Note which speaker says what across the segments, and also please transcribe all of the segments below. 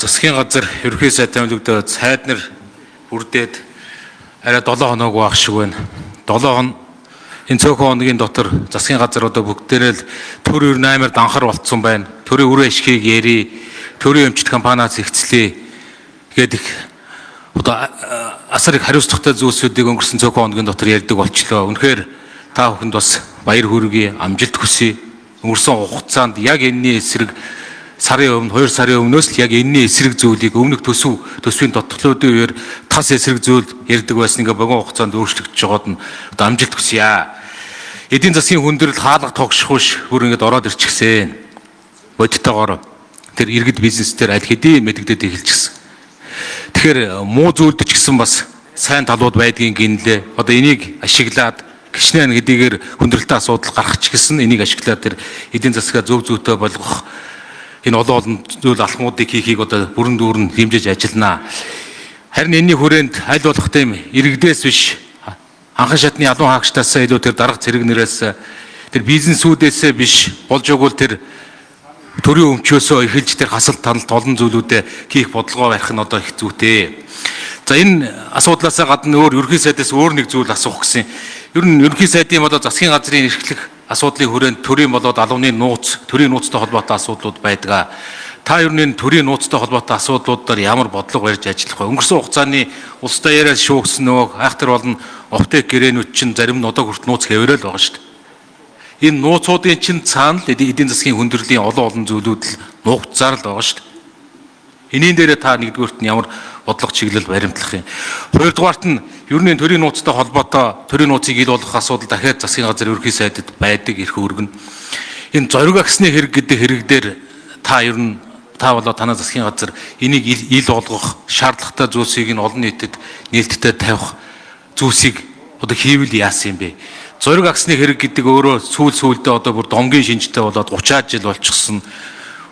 Speaker 1: засгийн газар ерөнхий сайд томилогдоод сайд нар бүрдээд арай 7 хоног байх шиг байна. 7 хоног энэ цөөхөн хоногийн дотор засгийн газар одоо бүгдээрээ л төр ер нь амар данхар болцсон байна. Төрийн үр ашигыг ярий, төрийн эмчит компаниас ихцлээ гэдэг их одоо асар их хариуцлагатай зүйлсүүдийг өнгөрсөн цөөхөн хоногийн дотор ярьдаг болчлоо. Үнэхээр та бүхэнд бас баяр хүргэе, амжилт хүсье. Өнгөрсөн хугацаанд яг энэний эсрэг сарын өмнө 2 сарын өмнөөс л яг энэний эсрэг зүйлийг өмнөх төсвийн тодтолоодын үеэр тас эсрэг зүйл ярьдаг байсан ингээ богино хугацаанд өөрчлөгдөж байгаад нь одоо амжилт хүсье. Эдийн засгийн хүндрэл хаалга тогших бүр ингээд ороод ирчихсэн. Бодтойгоор тэр иргэд бизнес дээр аль хэдийн мэдэгдээд эхэлчихсэн. Тэгэхээр муу зүйлд ч гэсэн бас сайн талууд байдгийн гинлээ. Одоо энийг ашиглаад гişнэн хэдийгээр хүндрэлтэй асуудал гарах ч гэсэн энийг ашиглаад тэр эдийн засгаа зөв зүйтэй болгох энэ олон олон зүйл алхмуудыг хийхийг одоо бүрэн дүүрэн хэмжээж ажилланаа. Харин энэний хүрээнд аль болох тийм иргэдээс биш анхан шатны алуун хаагчдаас илүү тэр дарга цэрэг нэрээс тэр бизнесүүдээсээ биш болж өгвөл тэр төрийн өмчөөсөө эхэлж тэр хасалт таналт олон зүйлүүдээ хийх бодлогоо барих нь одоо их зүйтэй. За энэ асуудлаасаа гадна өөр ерөнхий сайдаас өөр нэг зүйл асуух гэсэн. Ер нь ерөнхий сайдын болоо засгийн газрын эрхлэх асуудлын хүрээнд төрийн болоод алууны нууц, төрийн нууцтай холбоотой асуудлууд байдаг. Та ер нь энэ төрийн нууцтай холбоотой асуудлуудаар ямар бодлого барьж ажиллах вэ? Өнгөрсөн хугацааны улстай яриад шүүгсэн нөгөө айхтар болон оптек гэрээнүүд чинь зарим нь одоо хүртэл нууц хэврэл байгаа шүү дээ. Энэ нууцуудын чинь цаана л эдийн засгийн хүндрэлийн олон олон зүйлүүд л нуугдсаар л байгаа шүү дээ. Энийн дээрээ та нэгдүгüүрт нь ямар бодлого чиглэл баримтлах юм. Хоёрдугаарт нь ер нь төрийн нууцтай холбоотой төрийн нууцыг ил болгох асуудал дахиад засгийн газар ерөнхий сайдад байдаг эрх үүрэг нь. Энэ зориг агсны хэрэг гэдэг хэрэг дээр та ер нь та болоо танай засгийн газар энийг ил болгох шаардлагатай зүйлсийг нь олон нийтэд нээлттэй тавих зүйлсийг одоо хийвэл яасан юм бэ? Зориг агсны хэрэг гэдэг өөрөө сүүл сүүлдээ одоо бүр домгийн шинжтэй болоод 30-аад жил болчихсон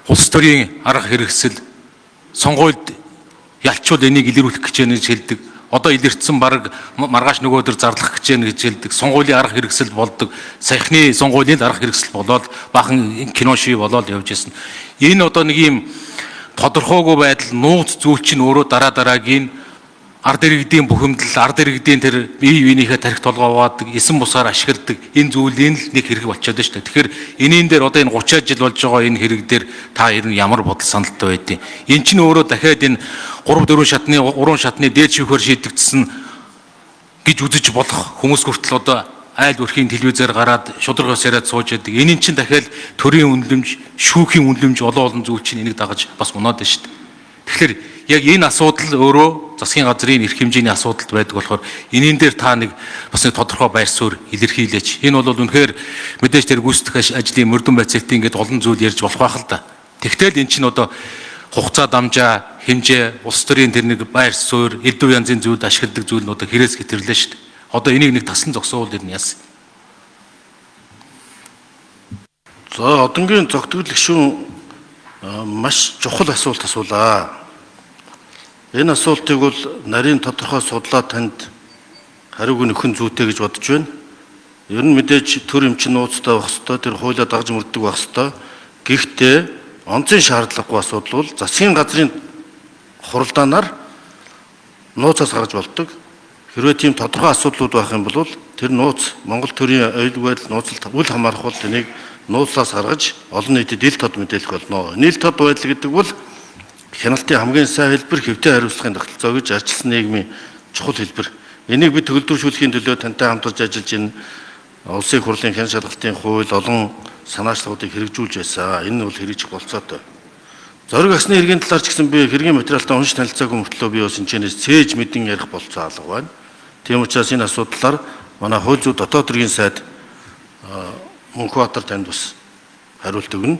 Speaker 1: улс төрийн арга хэрэгсэл сонгуульд ялчвал энийг илрүүлэх гэж байна гэж хэлдэг. Одоо илэрсэн баг маргааш нөгөө өдөр зарлах гэж байна гэж хэлдэг. Сонгуулийн арга хэрэгсэл болдог. Саяхны сонгуулийн арга хэрэгсэл болоод бахан кино ши болоод явж исэн. Энэ одоо нэг юм тодорхойгүй байдал нууц зүйл чинь өөрөө дараа дараагийн ард иргэдийн бухимдал, ард иргэдийн тэр бие биенийхээ тарих толгой аваадаг, эсэн бусаар ашигладаг энэ зүйлийн л нэг хэрэг болчиход байна шүү дээ. Тэгэхээр энийн дээр одоо энэ 30 жил болж байгаа энэ хэрэг дээр та ер нь ямар бодол саналтай байдیں۔ Энэ чинь өөрөө дахиад энэ 3 4 шатны 3 шатны дээд шивхээр шийдэгдсэн гэж үзэж болох хүмүүс хүртэл одоо айл өрхийн телевизээр гараад шударга ёс яриад сууж яадаг. Энэ чинь дахиад төрийн үнэлэмж, шүүхийн үнэлэмж олон олон зүйл чинь энийг дагаж бас унаад байна шүү дээ. Тэгэхээр яг энэ асуудал өөрөө засгийн газрын эрх хэмжээний асуудалд байдаг болохоор энийн дээр та нэг бас нэг тодорхой байр суурь илэрхийлээч. Энэ бол үнэхээр мэдээж тэр гүйцэтгэх ажлын мөрдөн байцаалтын ингээд олон зүйл ярьж болох байх л да. Тэгтэл эн чинь одоо хугацаа дамжаа, хэмжээ, улс төрийн тэр нэг байр суурь, элдв янзын зүйлд ашигладаг зүйл нь одоо хэрэгс гэтэрлээ шүү дээ. Одоо энийг нэг тасан зогсоовол ер нь яасан.
Speaker 2: За одонгийн зогтгол гишүүн маш чухал асуулт асуулаа. Энэ асуултыг бол нарийн тодорхой судлаа танд хариуг нөхөн зүйтэй гэж бодож байна. Ер нь мэдээж төр эмчин нууцтай байх ёстой, тэр хуулиа дагаж мөрддөг байх ёстой. Гэхдээ онцын шаардлагагүй асуудал бол засгийн газрын хуралдаанаар нууцаас гаргаж болдог. Хэрвээ тийм тодорхой асуудлууд байх юм бол тэр нууц Монгол төрийн аюулгүй байдал нууцлалт үл хамаарах бол тэнийг нууцлаас гаргаж олон нийтэд ил тод мэдээлэх болно. Нийл тод байдал гэдэг бол хяналтын хамгийн сайн хэлбэр хэвтэй хариуцлагын тогтолцоо гэж арчилсан нийгмийн чухал хэлбэр. Энийг бид төгөлдрүүлэхийн төлөө тантай хамтарч ажиллаж энэ улсын хурлын хян шалгалтын хууль олон санаачлагуудыг хэрэгжүүлж байсан. Энэ нь бол хэрэгжих болцоотой. Зориг агсны хэргийн талаар ч гэсэн би хэргийн материалтай унш танилцаагүй мөртлөө би бас энэ чэнэс цээж мэдэн ярих болцоо алга байна. Тийм учраас энэ асуудлаар манай хууль зүйн дотоод хэргийн сайд Мөнхбаатар танд бас хариулт өгнө.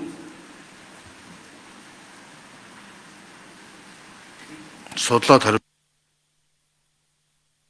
Speaker 2: Судлаад хариу